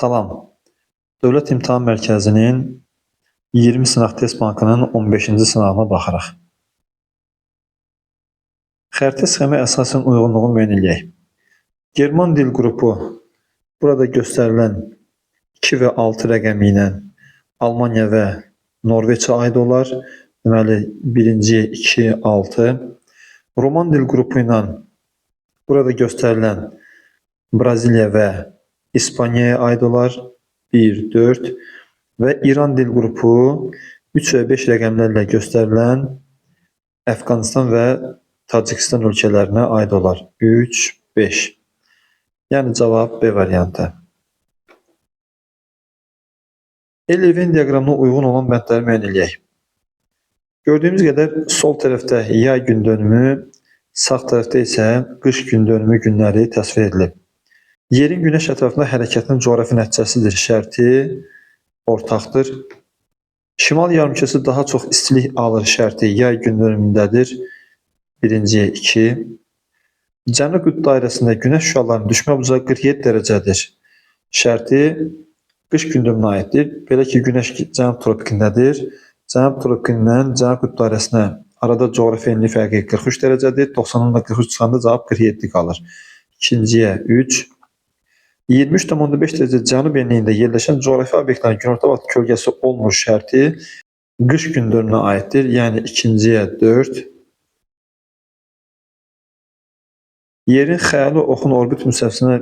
Salam. Dövlət İmtahan Mərkəzinin 20 sınaq test bankının 15-ci sınağına baxırıq. Xəritə sxemə əsasən uyğunluğu müəyyən eləyək. German dil qrupu burada göstərilən 2 və 6 rəqəmi ilə Almaniya və Norveçə aid olar. Deməli, birinciyə 2, 6. Roman dil qrupu ilə burada göstərilən Braziliya və İspaniyaya aid olar. 1, 4 və İran dil qrupu 3 və 5 rəqəmlərlə göstərilən Əfqanistan və Tacikistan ölkələrinə aid olar. 3, 5. Yəni cavab B variantı. L-Venn diaqramına uyğun olan bəndləri müəyyən eləyək. Gördüyümüz qədər sol tərəfdə yay gün dönümü, sağ tərəfdə isə qış gün dönümü günləri təsvir edilib. Yerin günəş ətrafında hərəkətinin coğrafi nəticəsidir şərti ortaqdır. Şimal yarımkürəsi daha çox istilik alır şərti yay gün dönümündədir. Birinciyə 2. Cənub qütb dairəsində günəş şüalarının düşmə bucağı 47 dərəcədir. Şərti qış gün dönümünə aiddir. Belə ki, günəş cənub tropikindədir. Cənub tropikindən cənub qütb dairəsinə arada coğrafi enlik fərqi 43 dərəcədir. 90-dan da 43 çıxanda cavab 47 qalır. İkinciyə 3. 23,5 dərəcə cənub enliyində yerləşən coğrafi obyektlərin günorta vaxtı kölgəsi olmur şərti qış gün dönümünə aiddir. Yəni ikinciyə 4. Yerin xəyali oxun orbit müstəvisinə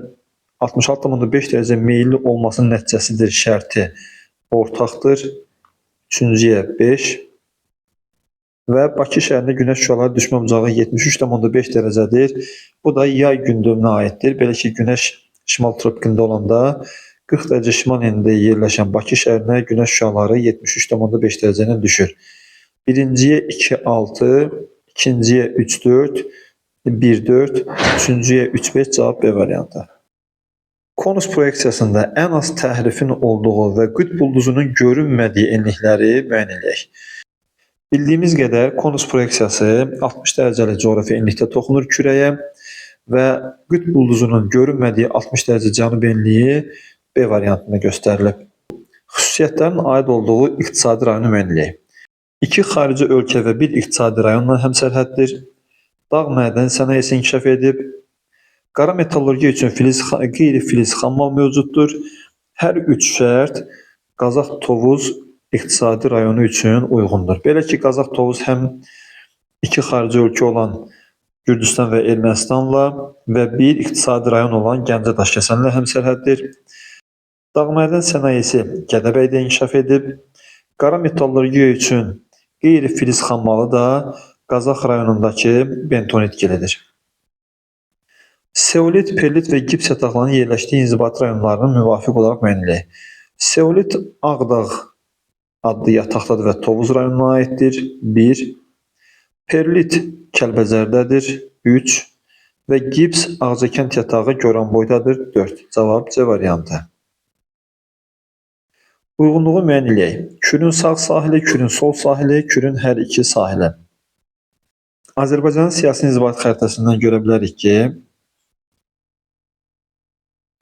66,5 dərəcə meyilli olmasının nəticəsidir şərti ortaqdır. Üçüncüyə 5. Və Bakı şəhərində günəş şüaları düşmə bucağı 73,5 dərəcədir. Bu da yay gün dönümünə aiddir. Belə ki, günəş şimal tropikində olanda 40 dərəcə şimal enində yerləşən Bakı şəhərinə günəş şüaları 73,5 dərəcə ilə düşür. Birinciyə 2, 6, ikinciyə 3, 4, 1, 4, üçüncüyə 3, 5 cavab B variantı. Konus proyeksiyasında ən az təhrifin olduğu və qütb ulduzunun görünmədiyi enlikləri müəyyən eləyək. Bildiyimiz qədər konus proyeksiyası 60 dərəcəli coğrafi enlikdə toxunur kürəyə və qütb ulduzunun görünmədiyi 60 dərəcə cənub enliyi B variantında göstərilib. Xüsusiyyətlərin aid olduğu iqtisadi rayonu müəyyən eləyək. İki xarici ölkə və bir iqtisadi rayonla həmsərhəddir. Dağ mədən sənayesi inkişaf edib. Qara metallurgiya üçün filiz, qeyri-filiz xammal mövcuddur. Hər üç şərt Qazax Tovuz iqtisadi rayonu üçün uyğundur. Belə ki, Qazax Tovuz həm iki xarici ölkə olan Gürcüstan və Ermənistanla və bir iqtisadi rayon olan Gəncə Daşkəsənlə həmsərhəddir. Dağ-mədən sənayesi Gədəbəydə inkişaf edib. Qara metallurgiya üçün qeyri-filiz xammalı da Qazax rayonundakı bentonit gilidir. Seolit, perlit və gips yataqlarının yerləşdiyi inzibati rayonlarını müvafiq olaraq müəyyən eləyək. Seolit Ağdağ adlı yataqdadır və Tovuz rayonuna aiddir. 1. Perlit Kəlbəcərdədir. 3. Və gips Ağcakənd yatağı Goranboydadır. 4. Cavab C variantı. Uyğunluğu müəyyən eləyək. Kürün sağ sahili, Kürün sol sahili, Kürün hər iki sahili. Azərbaycanın siyasi inzibati xəritəsindən görə bilərik ki,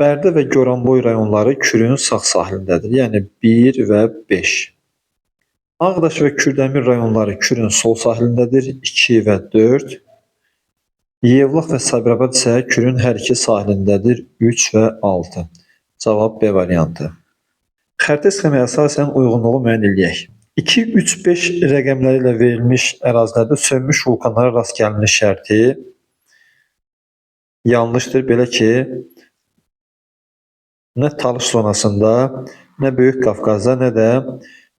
Bərdə və Goranboy rayonları Kürün sağ sahilindədir. Yəni 1 və 5. Ağdaş və Kürdəmir rayonları Kürün sol sahilindədir. 2 və 4. Yevlax və Sabirabad isə Kürün hər iki sahilindədir. 3 və 6. Cavab B variantı. Xəritə sxemaya əsasən uyğunluğu müəyyən eləyək. 2, 3, 5 rəqəmləri ilə verilmiş ərazilərdə sönmüş vulkanlara rast gəlinir şərti yanlışdır. Belə ki, nə Talış zonasında, nə Böyük Qafqazda, nə də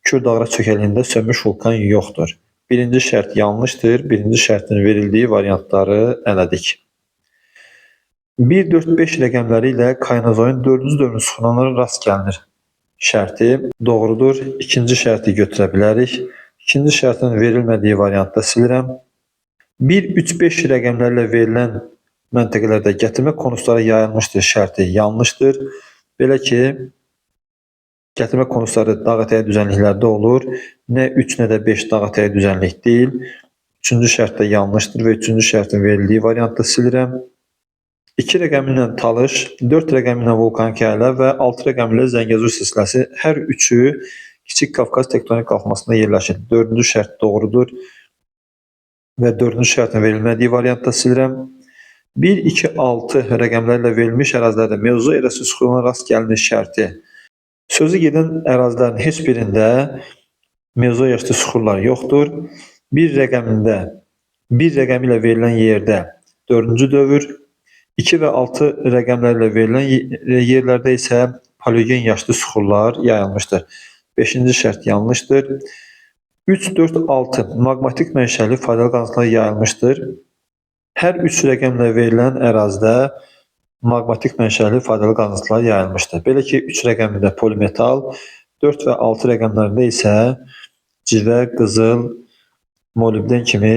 Kür dağra çökəliyində sönmüş vulkan yoxdur. Birinci şərt yanlışdır. Birinci şərtin verildiyi variantları ələdik. 1, 4, 5 rəqəmləri ilə kainozoyun 4-cü dövrün süxurlarına rast gəlinir şərti doğrudur. İkinci şərti götürə bilərik. İkinci şərtin verilmədiyi variantda silirəm. 1, 3, 5 rəqəmlərlə verilən məntəqələrdə gətirmə konusları yayılmışdır şərti yanlışdır. Belə ki, gətirmə konusları dağ ətəyi düzənliklərdə olur. Nə 3, nə də 5 dağ ətəyi düzənlik deyil. Üçüncü şərt də yanlışdır və üçüncü şərtin verildiyi variantda silirəm. 2 rəqəmi ilə Talış, 4 rəqəmi ilə Vulkanik yayla və 6 rəqəmi ilə Zəngəzur silsiləsi hər üçü Kiçik Qafqaz tektonik qalxmasında yerləşir. Dördüncü şərt doğrudur və dördüncü şərtin verilmədiyi variantda silirəm. 1, 2, 6 rəqəmlərlə verilmiş ərazilərdə mevzu erası süxuruna rast gəlinir şərti. Sözü gedən ərazilərin heç birində mevzu yaşlı süxurlar yoxdur. Bir rəqəmində, bir rəqəmi ilə verilən yerdə dördüncü dövr, 2 və 6 rəqəmlərlə verilən yerlərdə isə paleogen yaşlı süxurlar yayılmışdır. Beşinci şərt yanlışdır. 3, 4, 6 maqmatik mənşəli faydalı qazıntılar yayılmışdır. Hər üç rəqəmlə verilən ərazidə maqmatik mənşəli faydalı qazıntılar yayılmışdır. Belə ki, 3 rəqəmində polimetal, 4 və 6 rəqəmlərində isə civə, qızıl, molibden kimi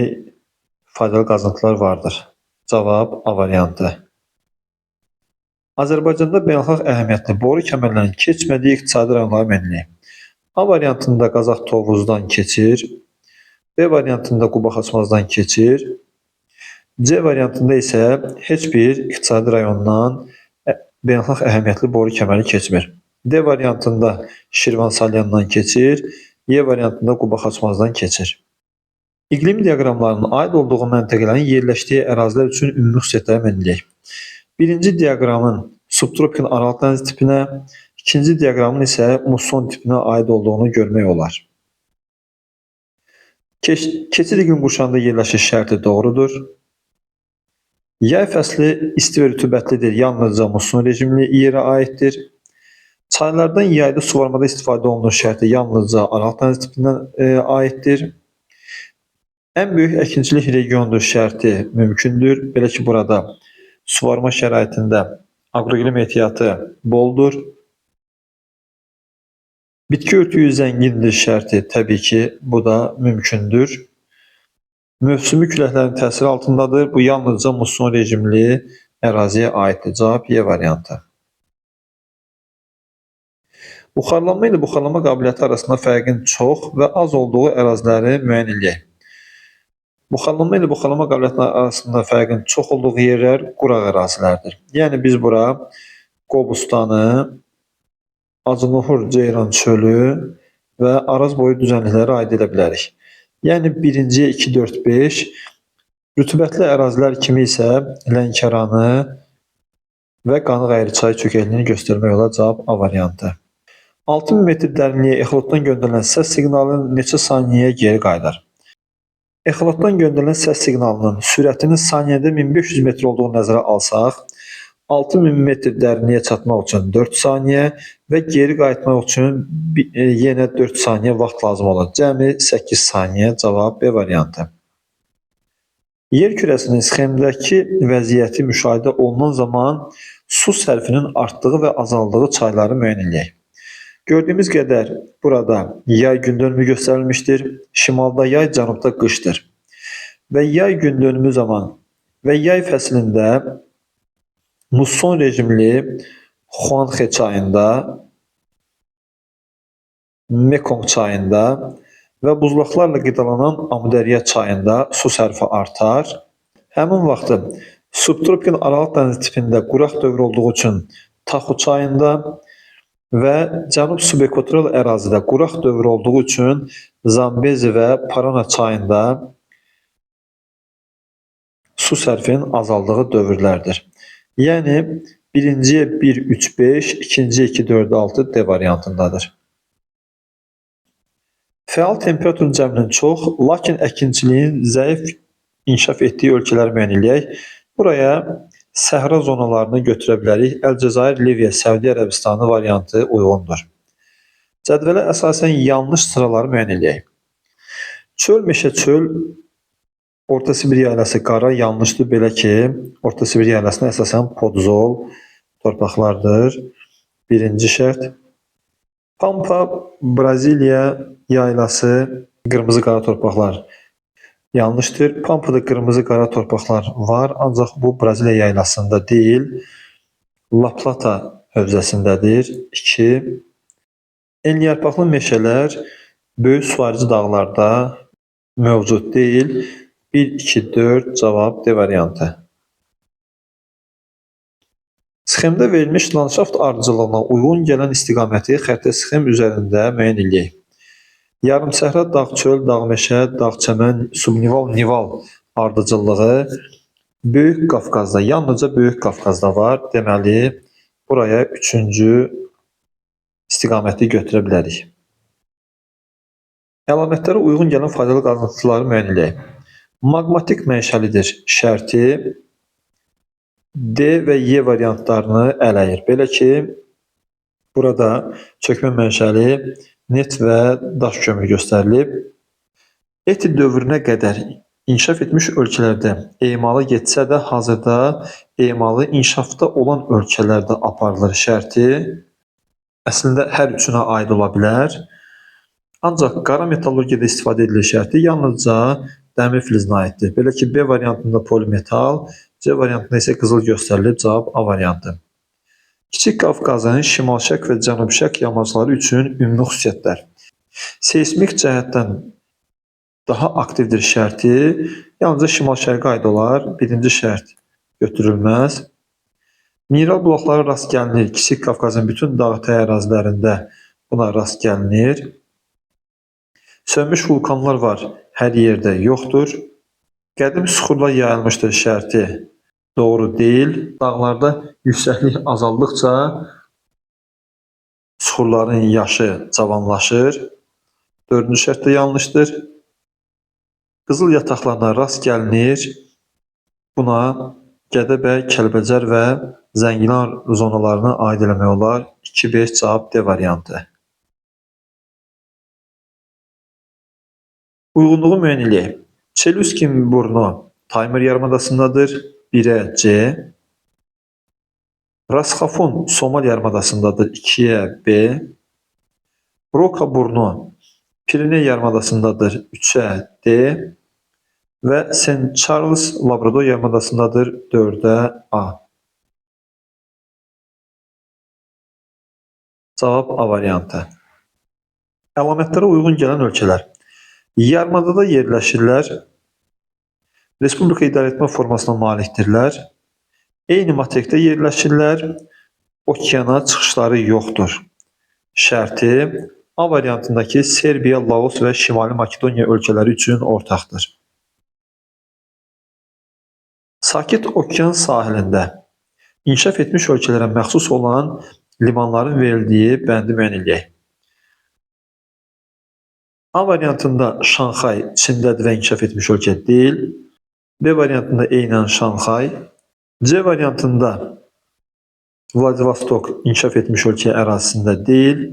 faydalı qazıntılar vardır. Cavab A variantı. Azərbaycanda beynəlxalq əhəmiyyətli boru kəmərlərinin keçmədiyi iqtisadi rayonları müəyyən edək. A variantında Qazax Tovuzdan keçir, B variantında Quba Xaçmazdan keçir, C variantında isə heç bir iqtisadi rayondan beynəlxalq əhəmiyyətli boru kəməri keçmir. D variantında Şirvan Salyandan keçir, Y variantında Quba Xaçmazdan keçir. İqlim diaqramlarının aid olduğu məntəqələrin yerləşdiyi ərazilər üçün ümumi xüsusiyyətləri müəyyən edək. Birinci diaqramın subtropikal Aral dənizi tipinə, ikinci diaqramın isə musson tipinə aid olduğunu görmək olar. Keçid iqlim qurşağında yerləşir şərti doğrudur. Yay fəsli isti və rütubətlidir, yalnızca musson rejimli yerə aiddir. Çaylardan yayda suvarmada istifadə olunur şərti yalnızca Aral dənizi tipindən aiddir. Ən böyük əkinçilik regionudur şərti mümkündür. Belə ki, burada suvarma şəraitində aqroiqlim ehtiyatı boldur. Bitki örtüyü zəngindir şərti təbii ki, bu da mümkündür. Mövsümi küləklərin təsiri altındadır. Bu yalnızca musson rejimli əraziyə aiddir. Cavab Y variantı. Buxarlanma ilə buxarlanma qabiliyyəti arasında fərqin çox və az olduğu əraziləri müəyyən eləyək. Buxarlanma ilə buxarlanma qabiliyyəti arasında fərqin çox olduğu yerlər quraq ərazilərdir. Yəni biz bura Qobustanı, Acınohur Ceyran çölü və Araz boyu düzənlikləri aid edə bilərik. Yəni birinciyə 2, 4, 5, rütubətli ərazilər kimi isə Lənkəranı və Qanıq Əyri çayı çökəkliyini göstərmək olar. Cavab A variantı. 6000 metr dərinliyə exolotdan göndərilən səs siqnalı neçə saniyəyə geri qayıdar? Exolotdan göndərilən səs siqnalının sürətinin saniyədə 1500 metr olduğunu nəzərə alsaq, 6000 metr dərinliyə çatmaq üçün 4 saniyə və geri qayıtmaq üçün yenə 4 saniyə vaxt lazım olar. Cəmi 8 saniyə. Cavab B variantı. Yer kürəsinin sxemdəki vəziyyəti müşahidə olunan zaman su sərfinin artdığı və azaldığı çayları müəyyən eləyək. Gördüyümüz qədər burada yay gün dönümü göstərilmişdir. Şimalda yay, cənubda qışdır. Və yay gün dönümü zaman və yay fəslində musson rejimli Xuanxe çayında, Mekong çayında və buzlaqlarla qidalanan Amudərya çayında su sərfi artar. Həmin vaxtı subtropikal Aral dənizi tipində quraq dövr olduğu üçün Taxu çayında və cənub subekvatorial ərazidə quraq dövr olduğu üçün Zambezi və Parana çayında su sərfinin azaldığı dövrlərdir. Yəni birinciyə 1, 3, 5, ikinciyə 2, 4, 6 D variantındadır. Fəal temperaturun cəminin çox, lakin əkinçiliyin zəif inkişaf etdiyi ölkələri müəyyən eləyək. Buraya səhra zonalarını götürə bilərik. Əlcəzair, Liviya, Səudiyyə Ərəbistanı variantı uyğundur. Cədvələ əsasən yanlış sıraları müəyyən eləyək. Çöl, meşə, çöl, Orta Sibir yaylası qara yanlışdır. Belə ki, Orta Sibir yaylasına əsasən podzol torpaqlardır. Birinci şərt. Pampa, Braziliya yaylası qırmızı qara torpaqlar yanlışdır. Pampada qırmızı qara torpaqlar var, ancaq bu Braziliya yaylasında deyil, La Plata hövzəsindədir. 2. Enliyarpaqlı meşələr böyük suvarıcı dağlarda mövcud deyil. 1, 2, 4 cavab D variantı. Sxemdə verilmiş landşaft ardıcıllığına uyğun gələn istiqaməti xəritə sxem üzərində müəyyən eləyək. Yarımsəhra, dağ çöl, dağ meşə, dağ çəmən, subnival, nival ardıcıllığı Böyük Qafqazda, yalnızca Böyük Qafqazda var. Deməli, buraya üçüncü istiqaməti götürə bilərik. Əlamətlərə uyğun gələn faydalı qalıntıları müəyyən eləyək. Maqmatik mənşəlidir şərti D və Y variantlarını ələyir. Belə ki, burada çökmə mənşəli neft və daş kömürü göstərilib. Eti dövrünə qədər inkişaf etmiş ölkələrdə emalı getsə də hazırda emalı inkişafda olan ölkələrdə aparılır şərti əslində hər üçünə aid ola bilər. Ancaq qara metallurgiyada istifadə edilir şərti yalnızca dəmir filizinə aiddir. Belə ki, B variantında polimetal, C variantında isə qızıl göstərilib. Cavab A variantı. Kiçik Qafqazın şimal-şərq və cənub-şərq yamacları üçün ümumi xüsusiyyətlər. Seysmik cəhətdən daha aktivdir şərti yalnızca şimal-şərqə aid olar. Birinci şərt götürülməz. Mineral bulaqlara rast gəlinir. Kiçik Qafqazın bütün dağ-təy ərazilərində buna rast gəlinir. Sönmüş vulkanlar var, hər yerdə yoxdur. Qədim süxurlar yayılmışdır şərti doğru deyil. Dağlarda yüksəklik azaldıqca süxurların yaşı cavanlaşır. Dördüncü şərt də yanlışdır. Qızıl yataqlarına rast gəlinir. Buna Gədəbəy, Kəlbəcər və Zəngilan zonalarına aid eləmək olar. 2-5 cavab D variantı. Uyğunluğu müəyyən eləyək. Çelüskin burnu Taymır yarımadasındadır. 1-ə C. Rasxafun Somal yarımadasındadır. 2-yə B. Roka burnu Piriney yarımadasındadır. 3-ə D. Və Saint Charles Labrador yarımadasındadır. 4-ə A. Cavab A variantı. Əlamətlərə uyğun gələn ölkələr. Yarımadada yerləşirlər. Respublika idarəetmə formasına malikdirlər. Eyni materikdə yerləşirlər. Okeana çıxışları yoxdur. Şərti A variantındakı Serbiya, Laos və Şimali Makedoniya ölkələri üçün ortaqdır. Sakit Okean sahilində inkişaf etmiş ölkələrə məxsus olan limanların verildiyi bəndi müəyyən eləyək. A variantında Şanxay Çindədir və inkişaf etmiş ölkə deyil. B variantında eynən Şanxay. C variantında Vladivostok inkişaf etmiş ölkə ərazisində deyil.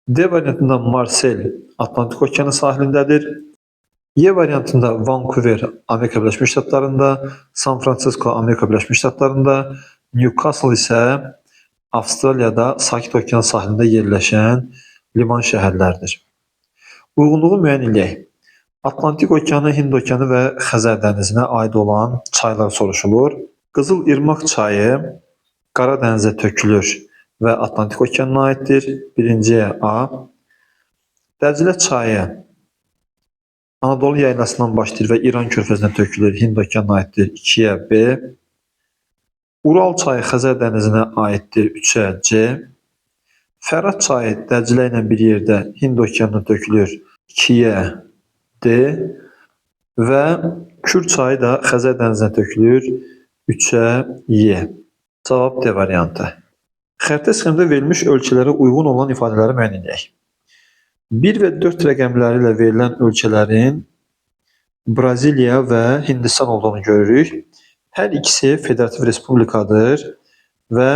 D variantında Marsel Atlantik Okeanı sahilindədir. Y variantında Vancouver Amerika Birləşmiş Ştatlarında, San Francisco Amerika Birləşmiş Ştatlarında, Newcastle isə Avstraliyada Sakit Okean sahilində yerləşən liman şəhərlərdir. Uyğunluğu müəyyən eləyək. Atlantik Okeanı, Hind Okeanı və Xəzər dənizinə aid olan çaylar soruşulur. Qızıl İrmaq çayı Qara dənizə tökülür və Atlantik Okeanına aiddir. Birinciyə A. Dəclə çayı Anadolu yaylasından başlayır və İran körfəzinə tökülür. Hind Okeanına aiddir. 2-yə B. Ural çayı Xəzər dənizinə aiddir. 3-ə C. Fərat çayı Dəclə ilə bir yerdə Hind Okeanına tökülür. 2-yə D və Kür çayı da Xəzər dənizinə tökülür. 3-ə Y. Cavab D variantı. Xəritə sxemdə verilmiş ölkələrə uyğun olan ifadələri müəyyən edək. 1 və 4 rəqəmləri ilə verilən ölkələrin Braziliya və Hindistan olduğunu görürük. Hər ikisi federativ respublikadır və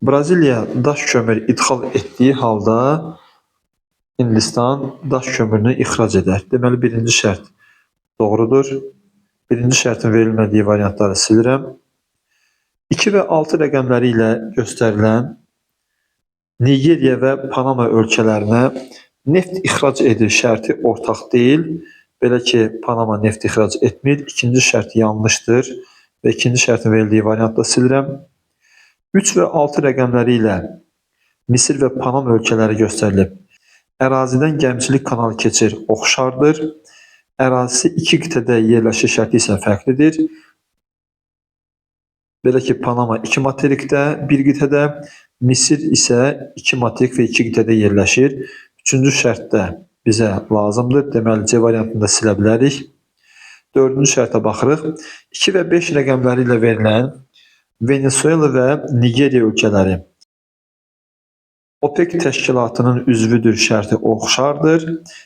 Braziliya daş kömür idxal etdiyi halda Hindistan daş kömürünü ixrac edər. Deməli, birinci şərt doğrudur. Birinci şərtin verilmədiyi variantları silirəm. 2 və 6 rəqəmləri ilə göstərilən Nigeriya və Panama ölkələrinə neft ixrac edir şərti ortaq deyil. Belə ki, Panama neft ixrac etmir. İkinci şərt yanlışdır və ikinci şərtin verildiyi variantı da silirəm. 3 və 6 rəqəmləri ilə Misir və Panama ölkələri göstərilib. Ərazidən gəmiçilik kanalı keçir, oxşardır. Ərazisi iki qitədə yerləşir şərti isə fərqlidir. Belə ki, Panama 2 materikdə, 1 qitədə, Misir isə 2 materik və 2 qitədə yerləşir. Üçüncü şərt də bizə lazımdır. Deməli, C variantını da silə bilərik. Dördüncü şərtə baxırıq. 2 və 5 rəqəmləri ilə verilən Venesuela və Nigeriya ölkələri OPEC təşkilatının üzvüdür şərti oxşardır.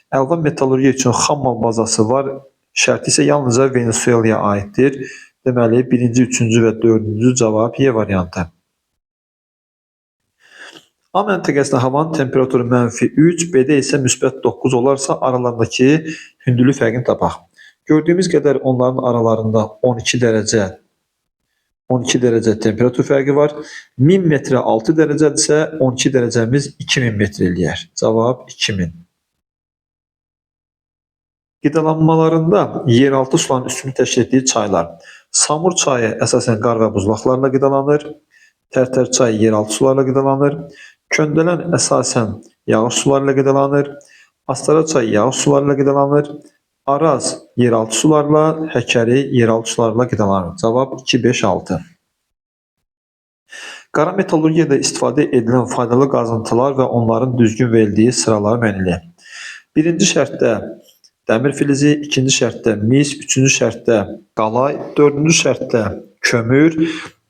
Əlvan metallurgiya üçün xammal bazası var şərti isə yalnızca Venesuelaya aiddir. Deməli, birinci, üçüncü və dördüncü cavab Y variantı. A məntəqəsində havanın temperaturu -3, B-də isə müsbət 9 olarsa aralarındakı hündürlük fərqini tapaq. Gördüyümüz qədər onların aralarında 12 dərəcə 12 dərəcə temperatur fərqi var. 1000 metrə 6 dərəcədirsə 12 dərəcəmiz 2000 metr eləyər. Cavab 2000. Qidalanmalarında yeraltı suların üstünlük təşkil etdiyi çaylar. Samur çayı əsasən qar və buzlaqlarla qidalanır. Tərtər çayı yeraltı sularla qidalanır. Köndələn əsasən yağış suları ilə qidalanır. Astara çayı yağış suları ilə qidalanır. Araz yeraltı sularla, Həkəri yeraltı sularla qidalanır. Cavab 2, 5, 6. Qara metallurgiyada istifadə edilən faydalı qazıntılar və onların düzgün verildiyi sıraları müəyyən eləyək. Birinci şərtdə dəmir filizi, ikinci şərtdə mis, üçüncü şərtdə qalay, dördüncü şərtdə kömür,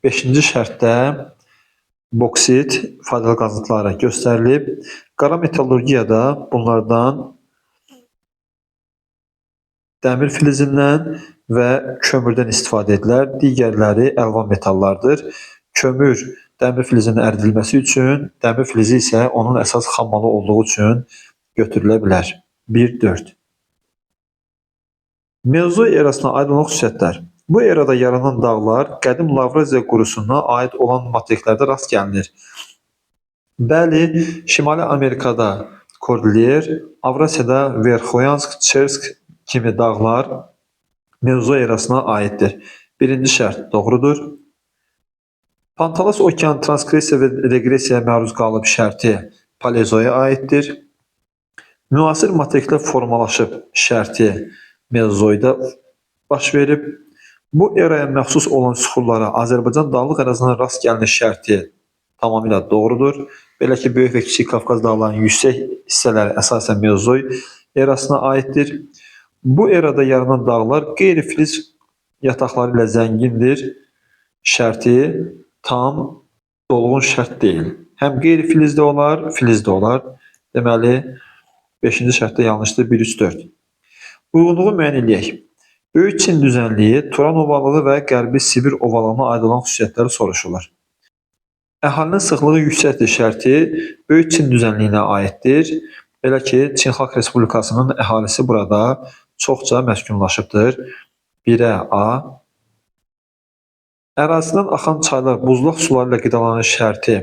beşinci şərtdə boksit faydalı qazıntıları göstərilib. Qara metallurgiyada bunlardan dəmir filizindən və kömürdən istifadə edilər. Digərləri əlvan metallardır. Kömür dəmir filizinin əridilməsi üçün, dəmir filizi isə onun əsas xammalı olduğu üçün götürülə bilər. 1 4. Mezozoy erasına aid olan xüsusiyyətlər. Bu erada yaranan dağlar qədim Lavraziya qurusuna aid olan materiklərdə rast gəlinir. Bəli, Şimali Amerikada Kordilyer, Avrasiyada Verxoyansk, Çersk kimi dağlar Mezozoy erasına aiddir. Birinci şərt doğrudur. Pantalas okeanı transgressiya və regressiyaya məruz qalıb şərti Paleozoya aiddir. Müasir materiklər formalaşıb şərti Mezozoyda baş verib. Bu eraya məxsus olan süxurlara Azərbaycan dağlıq ərazisindən rast gəlinir şərti tamamilə doğrudur. Belə ki, Böyük və Kiçik Qafqaz dağlarının yüksək hissələri əsasən Mezozoy erasına aiddir. Bu erada yaranan dağlar qeyri-filiz yataqları ilə zəngindir. Şərti tam dolğun şərt deyil. Həm qeyri-filiz də olar, filiz də olar. Deməli, 5-ci şərtdə yanlışdır. 1, 3, 4. Uyğunluğu müəyyən eləyək. Böyük Çin düzənliyi, Turan ovalığı və Qərbi Sibir ovalığına aid olan xüsusiyyətləri soruşulur. Əhalinin sıxlığı yüksəkdir şərti Böyük Çin düzənliyinə aiddir. Belə ki, Çin Xalq Respublikasının əhalisi burada çoxca məskunlaşıbdır. 1-ə A. Ərazidən axan çaylar buzlaq suları ilə qidalanır şərti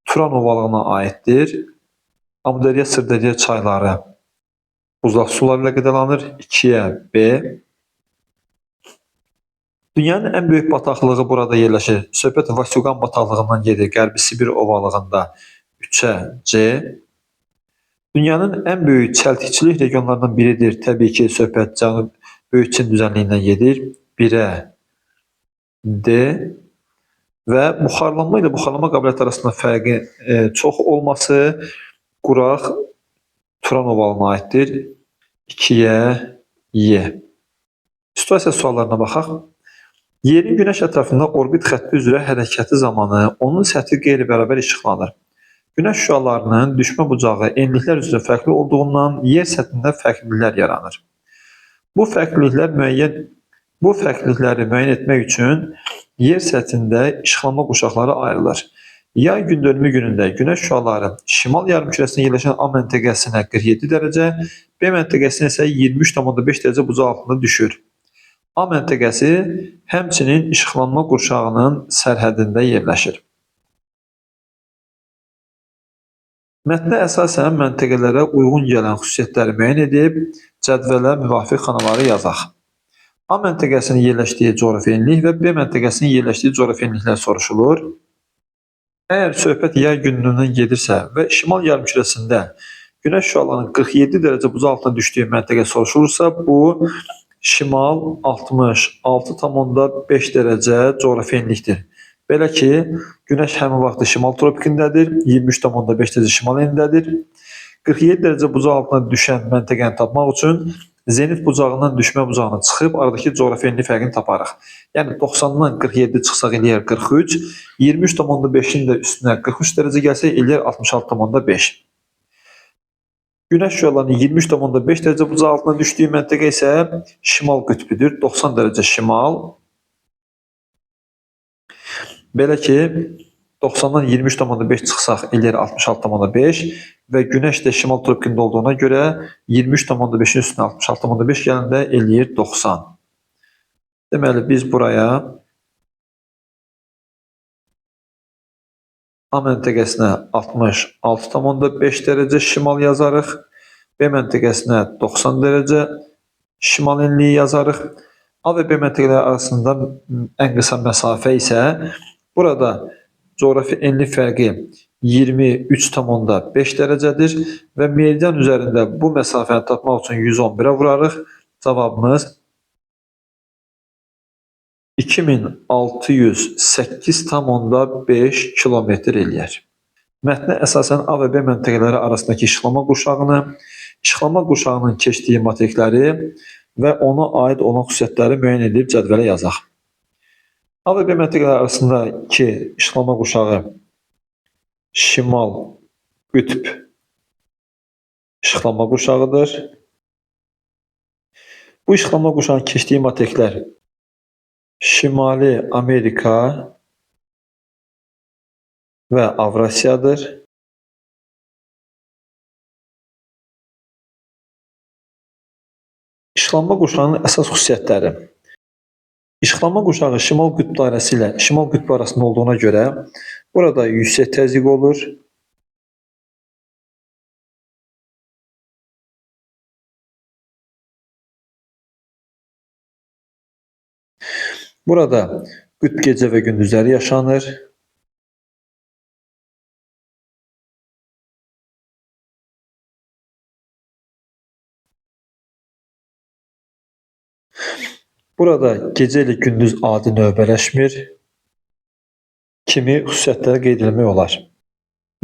Turan ovalığına aiddir. Amudərya, Sırdərya çayları buzlaq suları ilə qidalanır. 2-yə B. Dünyanın ən böyük bataqlığı burada yerləşir. Söhbət Vasyuqan bataqlığından gedir. Qərbi Sibir ovalığında. 3-ə C. Dünyanın ən böyük çəltikçilik regionlarından biridir. Təbii ki, söhbət Cənub Böyük Çin düzənliyindən gedir. 1-ə D. Və buxarlanma ilə buxarlanma qabiliyyəti arasında fərqin çox olması quraq Turan ovalığına aiddir. 2-yə Y. Situasiya suallarına baxaq. Yerin Günəş ətrafında orbit xətti üzrə hərəkəti zamanı onun səthi qeyri-bərabər işıqlanır. Günəş şüalarının düşmə bucağı enliklər üzrə fərqli olduğundan yer səthində fərqliliklər yaranır. Bu fərqlilikləri müəyyən etmək üçün yer səthində işıqlanma qurşaqları ayrılır. Yay gündönümü günündə Günəş şüaları şimal yarımkürəsində yerləşən A məntəqəsinə 47 dərəcə, B məntəqəsinə isə 23,5 dərəcə bucaq altında düşür. A məntəqəsi həmçinin işıqlanma qurşağının sərhədində yerləşir. Mətnə əsasən məntəqələrə uyğun gələn xüsusiyyətləri müəyyən edib cədvələ müvafiq xanaları yazaq. A məntəqəsinin yerləşdiyi coğrafi enlik və B məntəqəsinin yerləşdiyi coğrafi enliklər soruşulur. Əgər söhbət yay gündönümündən gedirsə və şimal yarımkürəsində Günəş şüalarının 47 dərəcə bucaq altına düşdüyü məntəqə soruşulursa, bu Şimal 66,5 dərəcə coğrafi enlikdir. Belə ki, Günəş həmin vaxtda şimal tropikindədir, 23,5 dərəcə şimal enindədir. 47 dərəcə bucaq altına düşən məntəqəni tapmaq üçün zenit bucağından düşmə bucağına çıxıb aradakı coğrafi enlik fərqini taparıq. Yəni 90-dan 47 çıxsaq eləyər 43, 23,5-in də üstünə 43 dərəcə gəlsək eləyər 66,5. Günəş şüalarının 23,5 dərəcə bucaq altına düşdüyü məntəqə isə şimal qütbüdür. 90 dərəcə şimal. Belə ki, 90-dan 23,5 çıxsaq eləyər 66,5 və Günəş də şimal tropikində olduğuna görə 23,5-in üstünə 66,5 gələndə eləyir 90. Deməli, biz buraya A məntəqəsinə 66,5 dərəcə şimal yazarıq. B məntəqəsinə 90 dərəcə şimal enliyi yazarıq. A və B məntəqələri arasında ən qısa məsafə isə burada coğrafi enlik fərqi 23,5 dərəcədir və meridian üzərində bu məsafəni tapmaq üçün 111-ə vurarıq. Cavabımız 2608,5 kilometr eləyər. Mətnə əsasən A və B məntəqələri arasındakı işıqlama qurşağını, işıqlama qurşağının keçdiyi materikləri və ona aid olan xüsusiyyətləri müəyyən edib cədvələ yazaq. A və B məntəqələri arasındakı işıqlama qurşağı şimal qütb işıqlama qurşağıdır. Bu işıqlama qurşağının keçdiyi materiklər Şimali Amerika və Avrasiyadır. İşıqlanma qurşağının əsas xüsusiyyətləri. İşıqlanma qurşağı şimal qütb dairəsi ilə şimal qütbü arasında olduğuna görə burada yüksək təzyiq olur. Burada qütb gecə və gündüzləri yaşanır. Burada gecə ilə gündüz adi növbələşmir kimi xüsusiyyətləri qeyd etmək olar.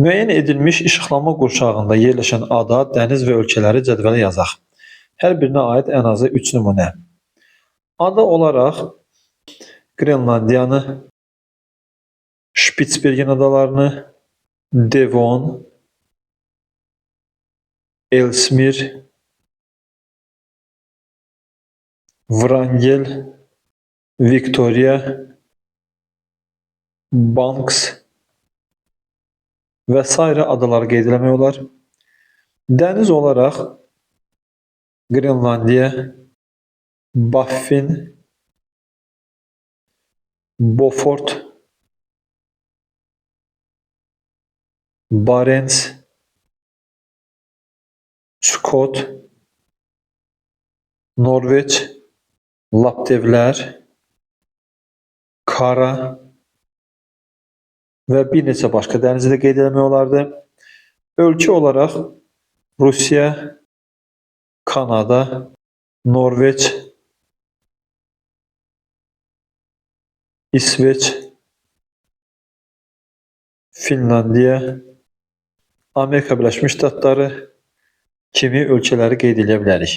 Müəyyən edilmiş işıqlanma qurşağında yerləşən ada, dəniz və ölkələri cədvələ yazaq. Hər birinə aid ən azı 3 nümunə. Ada olaraq Qrenlandiyanı, Şpitsbergen adalarını, Devon, Ellesmere, Wrangel, Victoria, Banks və sairə adaları qeyd eləmək olar. Dəniz olaraq Qrenlandiya, Baffin, Beaufort, Barents, Çukot, Norveç, Laptevlər, Kara və bir neçə başqa dənizi də qeyd eləmək olardı. Ölkə olaraq Rusiya, Kanada, Norveç, İsveç, Finlandiya, Amerika Birləşmiş Ştatları kimi ölkələri qeyd edə bilərik.